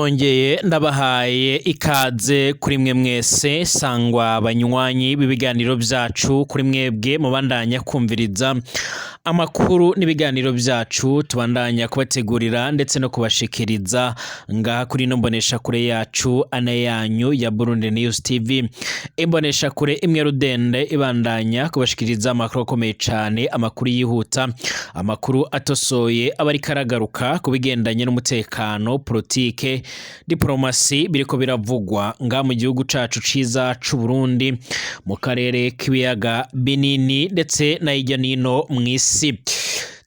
Ndongeye ndabahaye ikaze kuri mwe mwese sangwa banywanyi b'ibiganiro vyacu, kuri mwebwe mubandanya kumviriza amakuru n'ibiganiro vyacu tubandanya kubategurira ndetse no kubashikiriza ngaha kuri ino mboneshakure yacu ane yanyu ya Burundi News TV, imboneshakure imwe rudende ibandanya kubashikiriza amakuru akomeye cane, amakuru yihuta, amakuru atosoye aba ariko aragaruka ku bigendanye n'umutekano, politike, diplomasi biriko biravugwa nga mu gihugu cacu ciza c'Uburundi, mu karere k'ibiyaga binini ndetse na hirya nino mw'isi.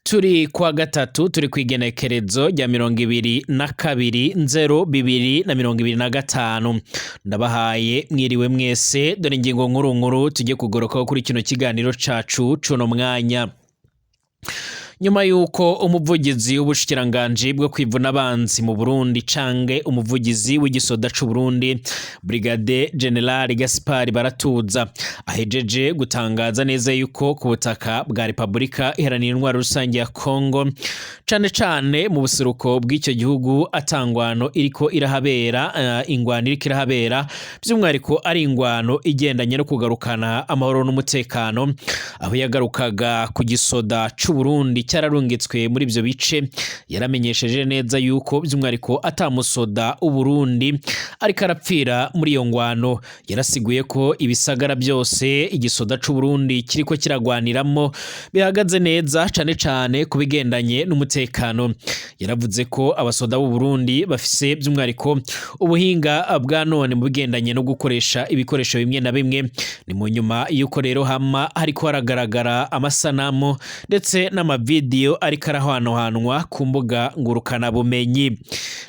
Turi kwa gatatu, turi kw'igenekerezo rya 22/0 2025. Ndabahaye mwiriwe mwese. Dore ingingo nkuru nkuru tugiye kugorokaho kuri kino kiganiro cacu cuno mwanya. Nyuma yuko umuvugizi w'ubushikiranganji bwo kwivuna abanzi mu Burundi canke umuvugizi w'igisoda c'u Burundi, Brigade General Gaspard Baratuza, ahejeje gutangaza neza yuko ku butaka bwa Repubulika Iharanira Intwaro Rusange ya Congo, cane cane mu buseruko bw'icyo gihugu, atangwano iriko irahabera, ingwano iriko irahabera by'umwihariko ari ingwano igendanye no kugarukana amahoro n'umutekano. Aho yagarukaga ku gisoda c'u Burundi cyararungitswe muri ibyo bice, yaramenyesheje neza yuko by'umwihariko atamusoda w'Uburundi ariko arapfira muri iyo ngwano. Yarasiguye ko ibisagara byose igisoda c'Uburundi kiriko kiragwaniramo bihagaze neza, cane cane ku bigendanye n'umutekano. Yaravuze ko abasoda b'u Burundi bafise by'umwihariko ubuhinga bwa none mu bigendanye no gukoresha ibikoresho bimwe na bimwe. Ni mu nyuma yuko rero hama hariko haragaragara amasanamu ndetse n'amavidiyo ariko arahwanohanwa ku mbuga ngurukanabumenyi.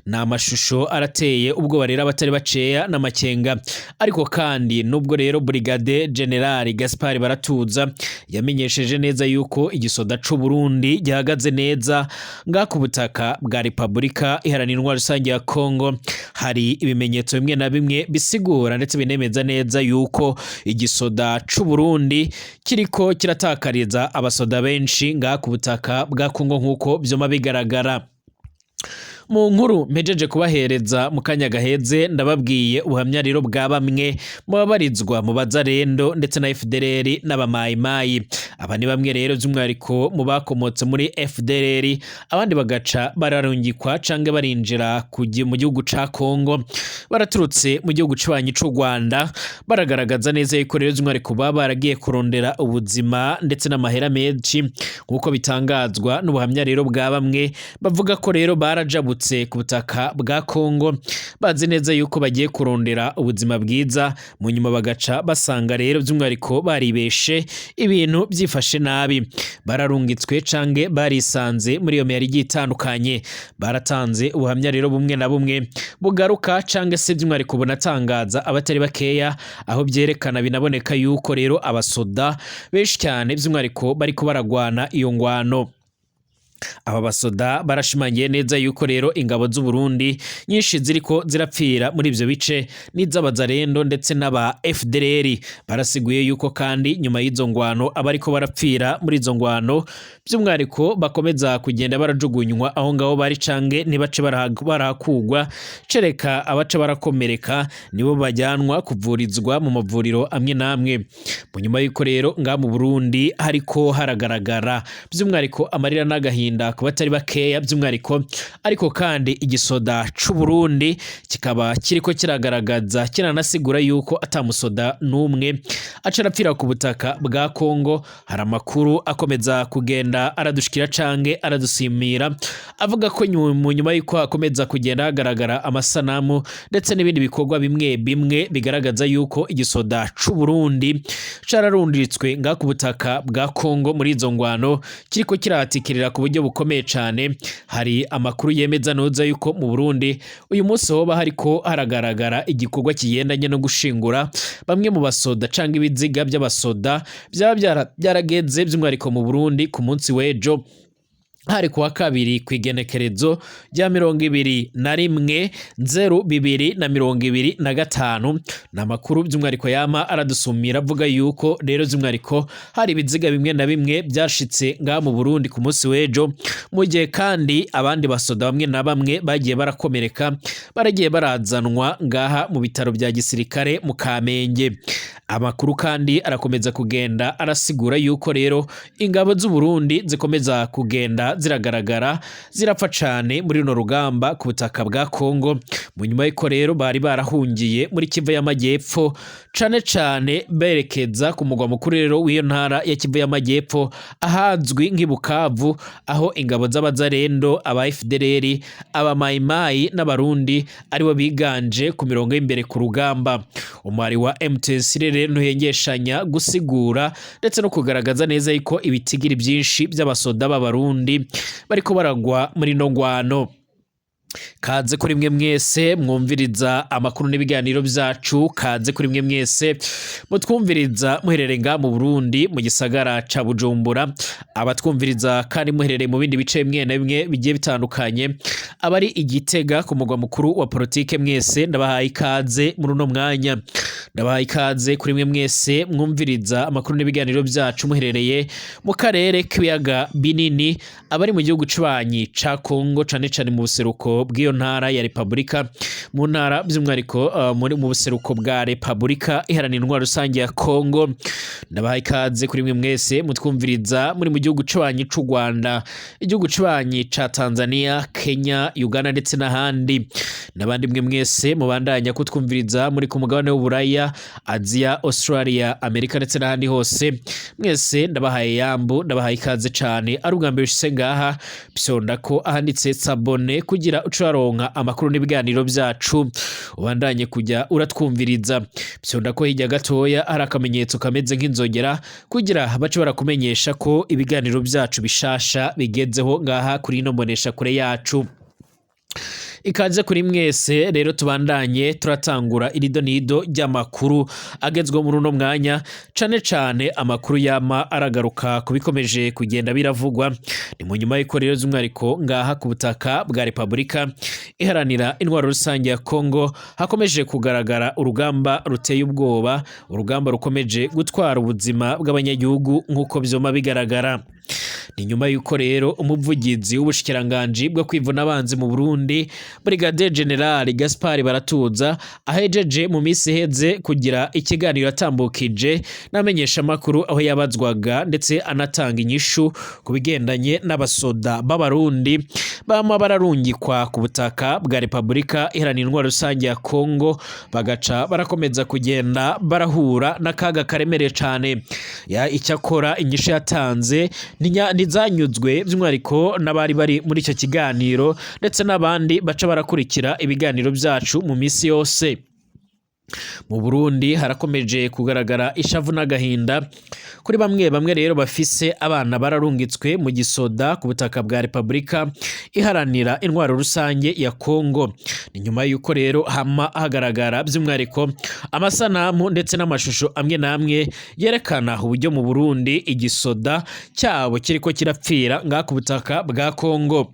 Ni amashusho arateye ubwoba rero abatari baceya n'amakenga. Ariko kandi nubwo rero Brigade General Gaspard Baratuza yamenyesheje neza yuko igisoda c'u Burundi gihagaze neza nga ku butaka bwa Repubulika Iharanira Intwaro Rusange ya Congo, hari ibimenyetso bimwe na bimwe bisigura ndetse binemeza neza yuko igisoda c'u Burundi kiriko kiratakariza abasoda benshi nga ku butaka bwa Congo, nk'uko vyoma bigaragara. Mu nkuru mpejeje kubahereza mu kanya gaheze, ndababwiye ubuhamya rero bwa bamwe mu babarizwa mu bazarendo ndetse na FDLR n'abamayimayi. Aba ni bamwe rero by'umwihariko mu bakomotse muri FDLR, abandi bagaca bararungikwa canke barinjira mu gihugu ca Congo baraturutse mu gihugu cibanyi c'u Rwanda. Baragaragaza neza yuko rero by'umwihariko baba baragiye kurondera ubuzima ndetse n'amahera menshi, nk'uko bitangazwa n'ubuhamya rero bwa bamwe bavuga ko rero barajabutse ku butaka bwa Congo bazi neza yuko bagiye kurondera ubuzima bwiza, mu nyuma bagaca basanga rero by'umwihariko baribeshe, ibintu byifashe nabi, bararungitswe canke barisanze muri iyo mihari igiye itandukanye. Baratanze ubuhamya rero bumwe na bumwe bugaruka canke se by'umwihariko bunatangaza abatari bakeya, aho byerekana binaboneka yuko rero abasoda benshi cyane by'umwihariko bariko baragwana iyo ngwano. Aba basoda barashimangiye neza yuko rero ingabo z'u Burundi nyinshi ziriko zirapfira muri ivyo bice n'iz'abazarendo ndetse n'aba FDLR. Barasiguye yuko kandi nyuma y'izo ngwano abariko barapfira muri izo ngwano by'umwihariko bakomeza kugenda barajugunywa aho ngaho bari canke ntibace barahakugwa, cereka abaca barakomereka nibo bajyanwa kuvurizwa mu mavuriro amwe n'amwe. Mu nyuma yuko rero ngaha mu Burundi hariko haragaragara by'umwihariko amarira n'agahinda ku batari bakeya by'umwihariko, ariko kandi igisoda c'u Burundi kikaba kiriko kiragaragaza kiranasigura yuko atamusoda n'umwe aca arapfira ku butaka bwa Congo, hari amakuru akomeza kugenda aradushikira canke aradusimira avuga ko mu nyuma yuko hakomeza kugenda hagaragara amasanamu ndetse n'ibindi bikorwa bimwe bimwe bigaragaza yuko igisoda c'u Burundi cararunditswe nga ku butaka bwa Congo muri izo ngwano, kiriko kirahatikirira ku buryo bukomeye cane, hari amakuru yemeza noza yuko mu Burundi uyu munsi hoba hariko haragaragara igikorwa kigendanye no gushingura bamwe mu basoda canke ibiziga by'abasoda byaba byarageze by'umwihariko mu Burundi ku munsi w'ejo. Hari kuwa kabiri ku igenekerezo rya 21/0 2025. Ni amakuru by'umwihariko yama aradusumira avuga yuko rero by'umwihariko hari ibiziga bimwe na bimwe byashitse ngaha mu Burundi ku munsi w'ejo, mu gihe kandi abandi basoda bamwe na bamwe bagiye barakomereka, baragiye barazanwa ngaha mu bitaro bya gisirikare mu Kamenge. Amakuru kandi arakomeza kugenda arasigura yuko rero ingabo z'u Burundi zikomeza kugenda ziragaragara zirapfa cane muri runo rugamba ku butaka bwa Kongo, mu nyuma y'uko rero bari barahungiye muri Kivu y'Amajyepfo, cane cane berekeza ku mugwa mukuru rero w'iyo ntara ya Kivu y'Amajyepfo ahazwi nk'i Bukavu, aho ingabo z'abazarendo, aba FDLR, aba Mayimayi n'Abarundi aribo biganje ku mirongo y'imbere ku rugamba. Umwari wa M23 rero ntuhengeshanya gusigura ndetse no kugaragaza neza yuko ibitigiri byinshi by'abasoda b'Abarundi bariko baragwa muri no ngwano. Kaze kuri mwe mwese mwumviriza amakuru n'ibiganiro byacu, kaze kuri mwe mwese mutwumviriza muherereye ngaha mu Burundi mu gisagara ca Bujumbura, abatwumviriza kandi muherereye mu bindi bice bimwe na bimwe bigiye bitandukanye, abari i Gitega ku mugwa mukuru wa politike, mwese ndabahaye ikaze muri uno mwanya. Ndabahaye ikaze kuri mwe mwese mwumviriza amakuru n'ibiganiro byacu muherereye mu karere k'ibiyaga binini, abari mu gihugu c'ubanyi ca Kongo, cane cane mu buseruko bw'iyo ntara ya Repubulika, mu ntara by'umwihariko muri mu buseruko bwa Repubulika Iharanira Intwaro Rusange ya Kongo. Ndabahaye ikaze kuri mwe mwese mutwumviriza muri mu gihugu c'ubanyi c'u Rwanda, igihugu c'ubanyi ca Tanzania, Kenya, Uganda ndetse n'ahandi, n'abandi mwe mwese mubandanya kutwumviriza muri ku mugabane w'Uburaya, Aziya, Australia, Amerika ndetse n'ahandi hose. Mwese ndabahaye yambu, ndabahaye ikaze cane. Ari ubwa mbere ushitse ngaha, fyonda ko ahanditse s'abonner kugira uce uraronka amakuru n'ibiganiro byacu, ubandanye kujya uratwumviriza. Fyonda ko hirya gatoya hari akamenyetso kameze nk'inzogera kugira bace barakumenyesha ko ibiganiro byacu bishasha bigezeho ngaha kuri ino mbonesha kure yacu. Ikaze kuri mwese rero, tubandanye turatangura irido nido ry'amakuru agezweho muri uno mwanya, cane cane amakuru yama aragaruka ku bikomeje kugenda biravugwa. Ni mu nyuma y'uko rero z'umwihariko ngaha ku butaka bwa Repubulika Iharanira Intwaro Rusange ya Kongo hakomeje kugaragara urugamba ruteye ubwoba, urugamba rukomeje gutwara ubuzima bw'abanyagihugu nk'uko vyoma bigaragara. Ni nyuma y'uko rero umuvugizi w'ubushikiranganji bwo kwivuna abanzi mu Burundi, Brigadier General Gaspard Baratuza, ahejeje mu minsi iheze kugira ikiganiro yatambukije n'amenyeshamakuru, aho yabazwaga ndetse anatanga inyishu ku bigendanye n'abasoda b'Abarundi bama bararungikwa ku butaka bwa Repubulika Iharanira Intwaro Rusange ya Kongo, bagaca barakomeza kugenda barahura n'akaga karemereye cane. Ya icyakora inyishu yatanze ntizanyuzwe by'umwihariko n'abari bari muri icyo kiganiro ndetse n'abandi baca barakurikira ibiganiro byacu mu minsi yose. Mu Burundi harakomeje kugaragara ishavu n'agahinda kuri bamwe bamwe rero bafise abana bararungitswe mu gisoda ku butaka bwa Repubulika Iharanira Intwaro Rusange ya Kongo. Ni nyuma y'uko rero hama hagaragara by'umwihariko amasanamu ndetse n'amashusho amwe n'amwe yerekana uburyo mu Burundi igisoda cyabo kiriko kirapfira ngaha ku butaka bwa Kongo.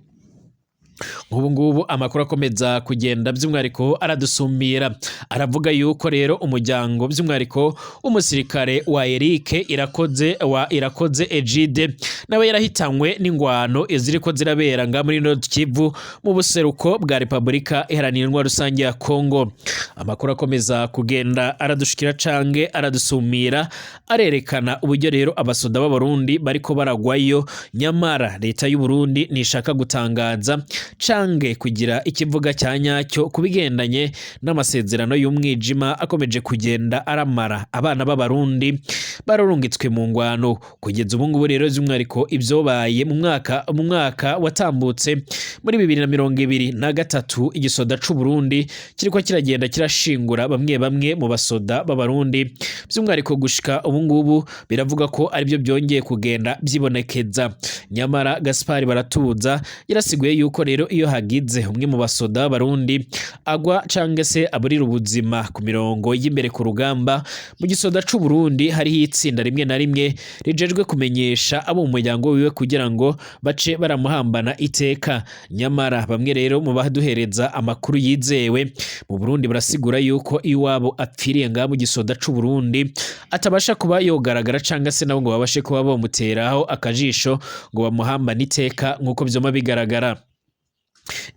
Nk'ubu ngubu amakuru akomeza kugenda by'umwihariko aradusumira aravuga yuko rero umuryango by'umwihariko w'umusirikare wa Eric Irakoze, wa Irakoze Egide, nawe yarahitanywe n'ingwano ziriko zirabera nga muri Nord Kivu mu buseruko bwa Repubulika Iharanira Intwaro Rusange ya Kongo. Amakuru akomeza kugenda aradushikira cange aradusumira arerekana uburyo rero abasoda b'Abarundi bariko baragwayo, nyamara leta y'u Burundi ntishaka gutangaza cange kugira ikivuga cya nyacyo ku bigendanye n'amasezerano y'umwijima akomeje kugenda aramara abana b'Abarundi bararungitswe mu ngwano. Kugeza ubu ngubu rero by'umwihariko ibyobaye mu mwaka watambutse muri 2023, igisoda c'u Burundi kiriko kiragenda kirashingura bamwe bamwe mu basoda b'Abarundi. By'umwihariko gushika ubu ngubu biravuga ko aribyo byongeye kugenda byibonekeza, nyamara Gaspard Baratuza yarasiguye yuko rero rero iyo hagize umwe mu basoda b'Abarundi agwa canke se aburira ubuzima ku mirongo y'imbere ku rugamba mu gisoda c'u Burundi, hariho itsinda rimwe na rimwe rijejwe kumenyesha abo mu muryango wiwe kugira ngo bace baramuhambana iteka. Nyamara bamwe rero mu baduhereza amakuru yizewe mu Burundi barasigura yuko iwabo apfiriye ngaha mu gisoda c'u Burundi atabasha kuba yogaragara, canke se nabo ngo babashe kuba bomuteraho akajisho ngo bamuhambane iteka nk'uko vyoma bigaragara.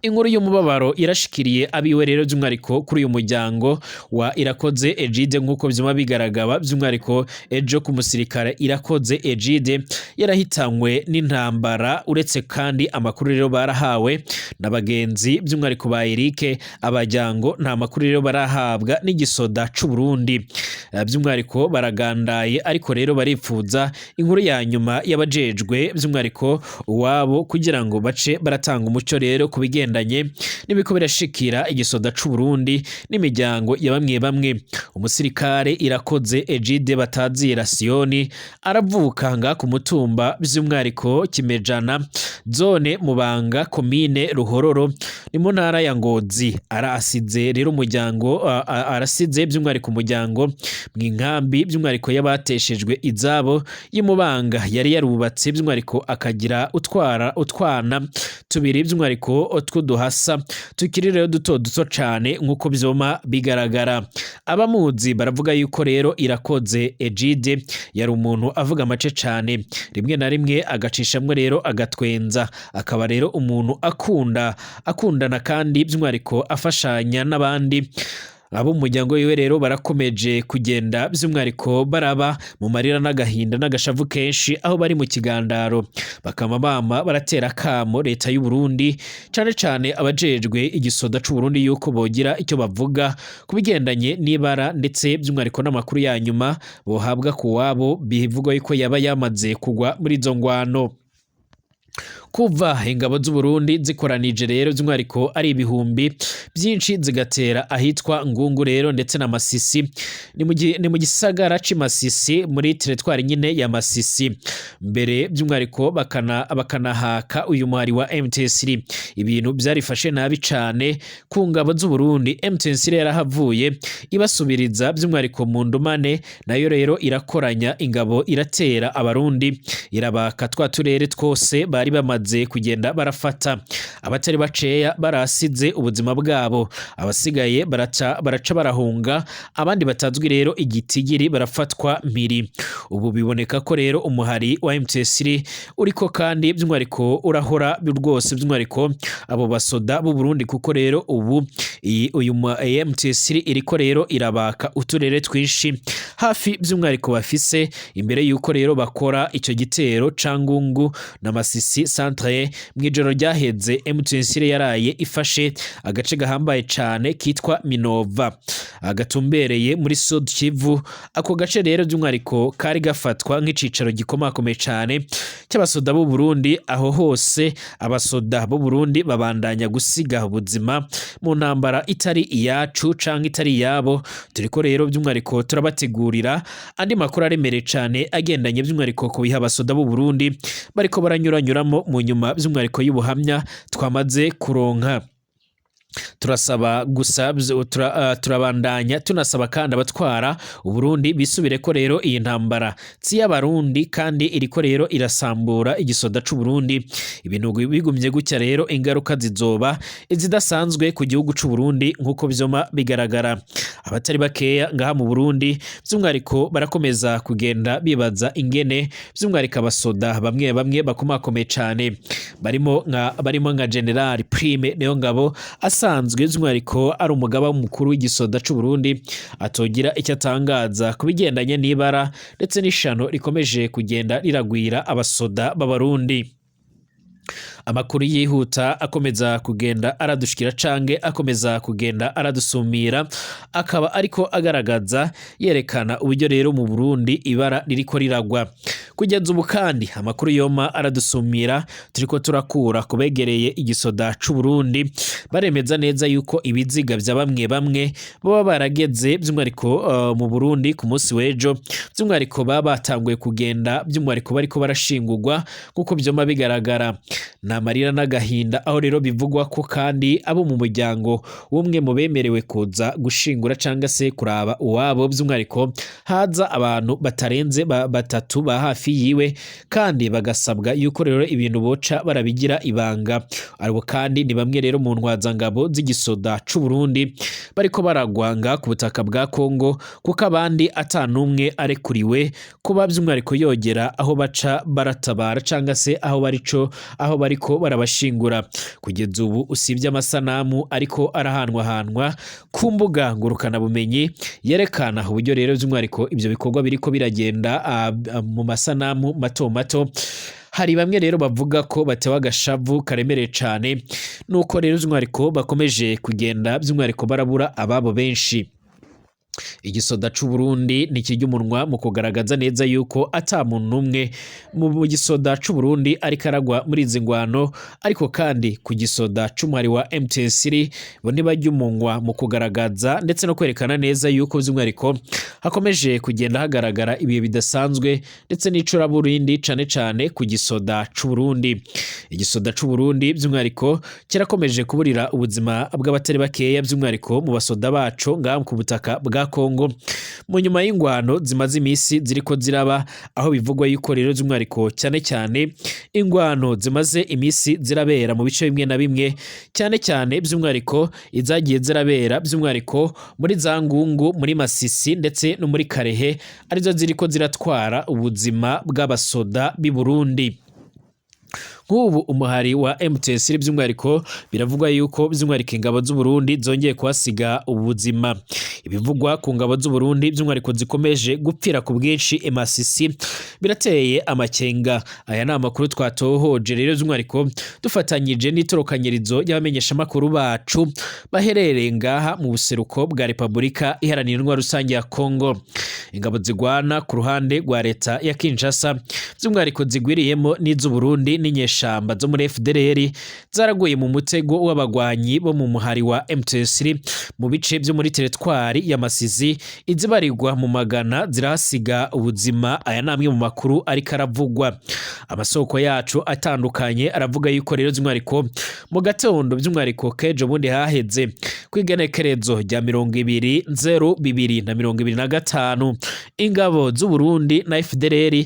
Inkuru y'umubabaro irashikiriye abiwe rero, by'umwihariko kuri uyu muryango wa Irakoze Egide, nk'uko vyuma bigaragara. By'umwihariko ejo ku musirikare Irakoze Egide yarahitanywe n'intambara. Uretse kandi amakuru rero barahawe na bagenzi, by'umwihariko ba Eric abajyango, nta makuru rero barahabwa n'igisoda c'u Burundi. By'umwihariko baragandaye, ariko rero baripfuza inkuru ya nyuma y'abajejwe by'umwihariko uwabo kugira ngo bace baratanga umuco rero ku bigendanye n'ibiko birashikira igisoda c'u Burundi n'imiryango ya bamwe bamwe. Umusirikare Irakoze Egide batazira Siyoni aravuka nga ku mutumba by'umwihariko Kimejana, zone Mubanga, komine Ruhororo, ni mu ntara ya Ngozi. Arasize rero umuryango, arasize by'umwihariko umuryango mu inkambi by'umwihariko y'abateshejwe izabo y'Imubanga yari yarubatse, by'umwihariko akagira utwara utwana tubiri by'umwihariko tw'uduhasa tukiri rero duto duto cane nk'uko vyoma bigaragara. Abamuzi baravuga yuko rero Irakoze Egide yari umuntu avuga amace cane, rimwe na rimwe agacishamwo rero agatwenza, akaba rero umuntu akunda akundana kandi by'umwihariko afashanya n'abandi. Abo mu muryango wiwe rero barakomeje kugenda by'umwihariko baraba mu marira n'agahinda n'agashavu kenshi aho bari mu kigandaro, bakama bama baratera akamo leta y'u Burundi, cane cane abajejwe igisoda c'u Burundi, yuko bogira icyo bavuga ku bigendanye n'ibara ndetse by'umwihariko n'amakuru ya nyuma bohabwa ku wabo bivugwa yuko yaba yamaze kugwa muri izo ngwano. Kuva ingabo z'u Burundi zikoranije rero by'umwihariko ari ibihumbi byinshi zigatera ahitwa Ngungu rero ndetse na Masisi, ni mu gisagara c'i Masisi muri teritwari nyine ya Masisi, mbere by'umwihariko bakanahaka uyu muhari wa M23, ibintu byarifashe nabi cane ku ngabo z'u Burundi. M23 yarahavuye ibasubiriza by'umwihariko mu ndumane, nayo rero irakoranya ingabo iratera Abarundi, irabaka twa turere twose bari bamaze kugenda barafata. Abatari baceya barasize ubuzima bwabo, abasigaye baraca barahunga, abandi batazwi rero igitigiri barafatwa mpiri. Ubu biboneka ko rero umuhari wa M23 uriko kandi by'umwihariko urahora rwose by'umwihariko abo basoda b'u Burundi, kuko rero ubu uyu M23 iriko rero irabaka uturere twinshi hafi by'umwihariko bafise imbere yuko rero bakora icyo gitero ca Ngungu na Masisi centre. Mw'ijoro ryaheze M23 yaraye ifashe agace gahambaye cane kitwa Minova gatumbereye muri Sud Kivu. Ako gace rero by'umwihariko kari gafatwa nk'icicaro gikomakomeye cane cy'abasoda b'u Burundi. Aho hose abasoda b'u Burundi babandanya gusiga ubuzima mu ntambara itari iyacu canke itari iyabo. Turiko rero by'umwihariko turabategurira andi makuru aremereye cane agendanye by'umwihariko ku biha abasoda b'u Burundi bariko baranyuranyuramo mu nyuma by'umwihariko y'ubuhamya twamaze kuronka. Turasaba gusa turabandanya tunasaba kandi abatwara Uburundi bisubire ko rero iyi ntambara si y'Abarundi kandi iriko rero irasambura igisoda c'u Burundi. Ibintu bigumye gutya rero ingaruka zizoba izidasanzwe ku gihugu c'u Burundi nk'uko vyoma bigaragara. Abatari bakeya ngaha mu Burundi by'umwihariko barakomeza kugenda bibaza ingene by'umwihariko abasoda bamwe bamwe bakomakomeye cane barimo nka General Prime Niyongabo asanzwe by'umwihariko ari umugaba mukuru w'igisoda c'u Burundi atogira icyo atangaza ku bigendanye n'ibara ndetse n'ishano rikomeje kugenda riragwira abasoda b'Abarundi. Amakuru yihuta akomeza kugenda aradushikira cange akomeza kugenda aradusumira akaba ariko agaragaza yerekana uburyo rero mu Burundi ibara ririko riragwa kugeza ubu. Kandi amakuru yoma aradusumira turiko turakura kubegereye igisoda c'u Burundi baremeza neza yuko ibiziga vya bamwe bamwe baba barageze by'umwihariko mu Burundi ku munsi w'ejo, by'umwihariko baba batanguye kugenda by'umwihariko bariko barashingurwa nk'uko vyoma bigaragara. Nta Ni amarira n'agahinda, aho rero bivugwa ko kandi abo mu muryango w'umwe mu bemerewe kuza gushingura canga se kuraba uwabo, by'umwihariko haza abantu batarenze batatu ba hafi yiwe, kandi bagasabwa yuko rero ibintu boca barabigira ibanga. Abo kandi ni bamwe rero mu ntwazangabo z'igisoda c'u Burundi bariko baragwanga ku butaka bwa Kongo, kuko abandi ata n'umwe arekuriwe kuba by'umwihariko yogera aho baca baratabara canga se aho barico aho bariko barabashingura. Kugeza ubu, usibye amasanamu ariko arahanwahanwa ku mbuga ngurukanabumenyi yerekana uburyo rero by'umwihariko ibyo bikorwa biriko biragenda mu masanamu mato mato, hari bamwe rero bavuga ko batewe agashavu karemereye cane nuko rero by'umwihariko bakomeje kugenda by'umwihariko barabura ababo benshi. Igisoda c'u Burundi ntikirya umunwa mu kugaragaza neza yuko ata muntu n'umwe mu gisoda c'u Burundi ariko aragwa muri izi ngwano, ariko kandi ku gisoda c'umuhari wa M23 bo ntibajya umunwa mu kugaragaza ndetse no kwerekana neza yuko by'umwihariko hakomeje kugenda hagaragara ibihe bidasanzwe ndetse n'icuraburindi, cane cane ku gisoda c'u Burundi. Igisoda c'u Burundi by'umwihariko kirakomeje kuburira ubuzima bw'abatari bakeya, by'umwihariko mu basoda baco ngaha ku butaka bwa Kongo, mu nyuma y'ingwano zimaze imisi ziriko ziraba, aho bivugwa yuko rero by'umwihariko cyane cyane ingwano zimaze imisi zirabera mu bice bimwe na bimwe, cyane cyane by'umwihariko izagiye zirabera by'umwihariko muri za Ngungu, muri Masisi ndetse no muri Karehe, arizo ziriko ziratwara ubuzima bw'abasoda b'i Burundi. Nk'ubu umuhari wa M23 by'umwihariko biravugwa yuko by'umwihariko ingabo z'u Burundi zongeye kuhasiga ubuzima. Ibivugwa ku ngabo z'u Burundi by'umwihariko zikomeje gupfira ku bwinshi i Masisi birateye amakenga. Aya ni amakuru twatohoje rero by'umwihariko dufatanyije n'itorokanyirizo y'abamenyeshamakuru bacu baherereye ngaha mu buseruko bwa Repubulika Iharanira Intwaro Rusange ya Kongo. Ingabo zigwana ku ruhande rwa leta ya Kinshasa, by'umwihariko zigwiriyemo n'iz'u Burundi n'inyeshamba zo muri FDLR, zaraguye mu mutego w'abagwanyi bo mu muhari wa M23 mu bice byo muri teritwari ya Masisi. Izibarirwa mu magana zirahasiga ubuzima. Aya ni amwe mu makuru ariko aravugwa. Amasoko yacu atandukanye aravuga yuko rero by'umwihariko mu gatondo by'umwihariko kejo bundi haheze, kw'igenekerezo rya 20.02.2025, ingabo z'u Burundi na FDLR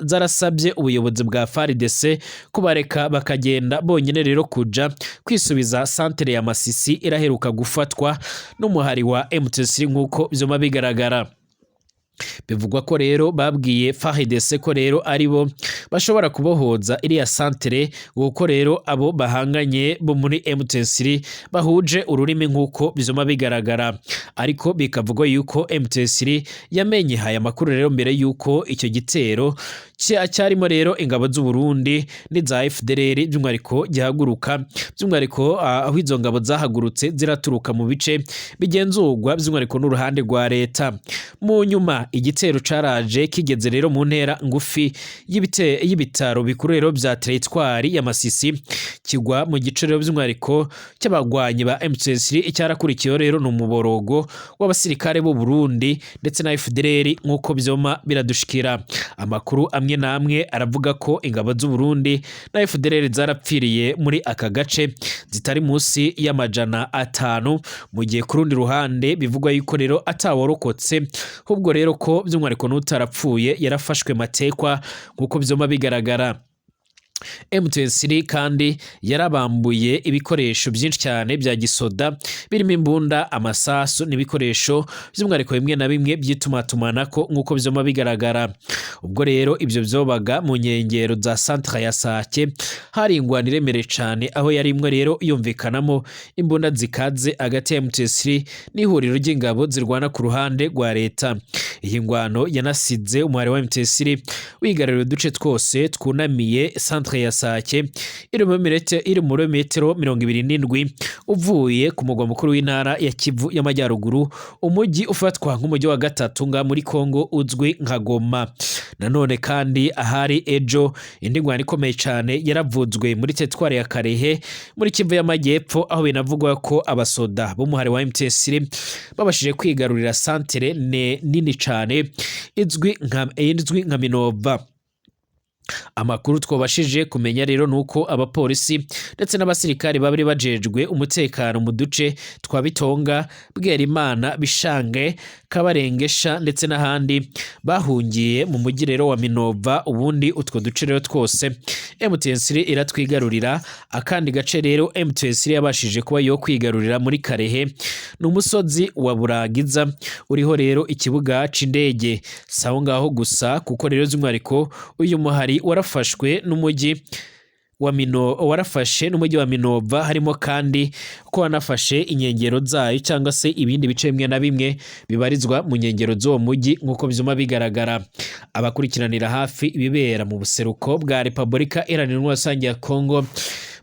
zarasabye ubuyobozi bwa FARDC kubareka bakagenda bonyene rero kuja kwisubiza santere ya Masisi iraheruka gufatwa n'umuhari wa M23. Nk'uko vyoma bigaragara, bivugwa ko rero babwiye FARDC ko rero aribo bashobora kubohoza iriya santere, kuko rero abo bahanganye bo muri M23 bahuje ururimi, nk'uko bizoma bigaragara. Ariko bikavugwa yuko M23 yamenye aya makuru rero mbere yuko icyo gitero cyarimo rero ingabo z'u Burundi n'iza FDLR by'umwihariko gihaguruka, by'umwihariko aho izo ngabo zahagurutse ziraturuka mu bice bigenzurwa by'umwihariko n'uruhande rwa leta. Mu nyuma igitero caraje kigeze rero mu ntera ngufi y'ibitaro bikuru rero bya teritwari ya Masisi, kigwa mu gice rero by'umwihariko cy'abagwanyi ba M23. Icyarakurikiyeho rero ni umuborogo w'abasirikare b'u Burundi ndetse na FDLR. Nk'uko vyoma biradushikira, amakuru amwe n'amwe aravuga ko ingabo z'u Burundi na FDLR zarapfiriye muri aka gace zitari munsi y'500, mu gihe ku rundi ruhande bivugwa yuko rero ataworokotse, ahubwo rero ko by'umwihariko n'utarapfuye yarafashwe matekwa, nk'uko vyoma bigaragara. M23 kandi yarabambuye ibikoresho byinshi cyane bya gisoda, birimo imbunda, amasasu n'ibikoresho by'umwihariko bimwe na bimwe by'itumatumanako, nk'uko vyoma bigaragara. Ubwo rero ibyo vyobaga mu nkengero za centre ya Sake, hari ingwano iremereye cane, aho yari imwe rero yumvikanamo imbunda zikaze hagati ya M23 n'ihuriro ry'ingabo zirwana ku ruhande rwa leta. Iyi ngwano yanasize umuhari wa M23 wigaruriye uduce twose twunamiye centre ya Sake, iri mu metero 27 uvuye ku mugwa mukuru w'intara ya Kivu y'Amajyaruguru, umujyi ufatwa nk'umujyi wa gatatu nga muri Kongo uzwi nka Goma. Nanone kandi ahari ejo indi ngwano ikomeye cyane yaravuzwe muri teritwari ya Karehe muri Kivu y'Amajyepfo, aho binavugwa ko abasoda b'umuhari wa M23 babashije kwigarurira santere nini cyane izwi nka Minova. Amakuru twabashije kumenya rero nuko abapolisi ndetse n'abasirikare bari bajejwe umutekano mu duce twa Bitonga, Bwerimana, Bishange, Kabarengesha ndetse n'ahandi bahungiye mu mujyi rero wa Minova. Ubundi utwo duce rero twose M23 iratwigarurira. Akandi gace rero M23 yabashije kuba yo kwigarurira muri Karehe ni umusozi wa Buragiza uriho rero ikibuga c'indege. Si aho ngaho gusa, kuko rero by'umwihariko uyu muhari warafashwe n'umujyi wa Mino, warafashe n'umujyi wa Minova, harimo kandi ko wanafashe inkengero zayo cyangwa se ibindi bice bimwe na bimwe bibarizwa mu nkengero z'uwo mujyi, nk'uko byuma bigaragara. Abakurikiranira hafi ibibera mu buseruko bwa Repubulika Iharanira Rusange ya Kongo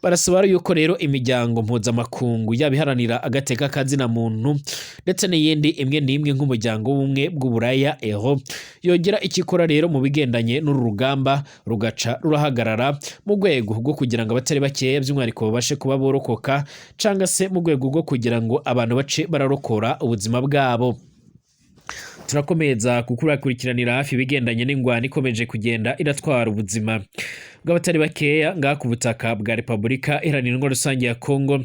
barasaba yuko rero imiryango mpuzamakungu, yaba iharanira agateka kazina muntu ndetse n'iyindi imwe n'imwe nk'umuryango w'ubumwe bw'Uburaya eho, yongera ikikora rero mu bigendanye n'uru rugamba rugaca rurahagarara, mu rwego rwo kugira ngo abatari bakeya by'umwihariko babashe kuba borokoka, cyangwa se mu rwego rwo kugira ngo abantu bace bararokora ubuzima bwabo. Turakomeza kukurakurikiranira hafi ibigendanye n'ingwano ikomeje kugenda iratwara ubuzima bw'abatari bakeya ngaha ku butaka bwa Repubulika Iharanira Intwaro Rusange ya Kongo,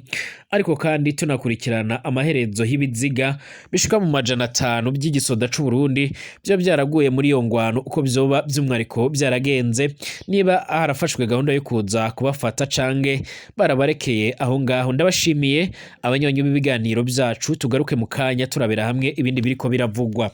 ariko kandi tunakurikirana amaherezo y'ibiziga bishika mu 500 by'igisoda c'u Burundi byo byaraguye muri iyo ngwano, uko vyoba by'umwihariko byaragenze, niba harafashwe gahunda yo kuza kubafata canke barabarekeye aho ngaho. Ndabashimiye abanywanyi b'ibiganiro byacu, tugaruke mu kanya turabera hamwe ibindi biriko biravugwa.